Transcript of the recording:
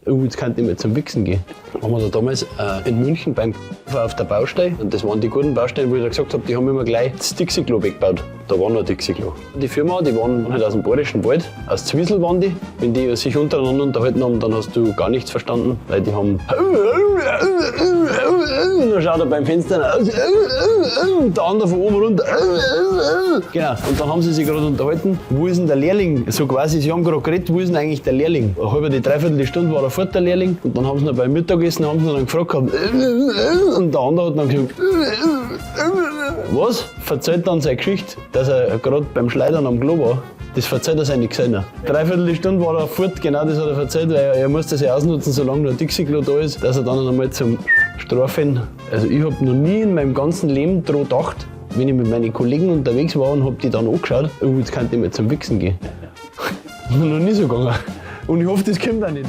Oh, jetzt kann ich nicht mehr zum Wichsen gehen. Waren wir da damals in München beim auf der Baustelle und das waren die guten Baustellen, wo ich da gesagt habe, die haben immer gleich das Dixi-Klo weggebaut. Da war noch ein Dixi-Klo. Die Firma, die waren halt aus dem Bayerischen Wald, aus Zwiesel waren die. Wenn die sich untereinander unterhalten haben, dann hast du gar nichts verstanden, weil die haben und dann schaut er beim Fenster raus und der andere von oben runter. Genau. Und dann haben sie sich gerade unterhalten, wo ist denn der Lehrling? So quasi, sie haben gerade geredet, wo ist denn eigentlich der Lehrling? Eine halbe, die dreiviertel Stunde war er fort, der Lehrling. Und dann haben sie noch beim Mittagessen haben sie dann gefragt gehabt, und der andere hat dann gesagt, was? Verzählt dann seine Geschichte, dass er gerade beim Schleudern am Klo war. Das verzählt er seine Gesellner. Dreiviertel Stunde war er fort, genau das hat er verzählt, weil er muss das ja ausnutzen, solange noch ein Dixi-Klo da ist, dass er dann einmal zum Strafen. Also ich habe noch nie in meinem ganzen Leben dran gedacht, wenn ich mit meinen Kollegen unterwegs war und hab die dann angeschaut, oh, jetzt kann ich mal zum Wichsen gehen. Noch nie so gegangen. Und ich hoffe, das kommt auch nicht.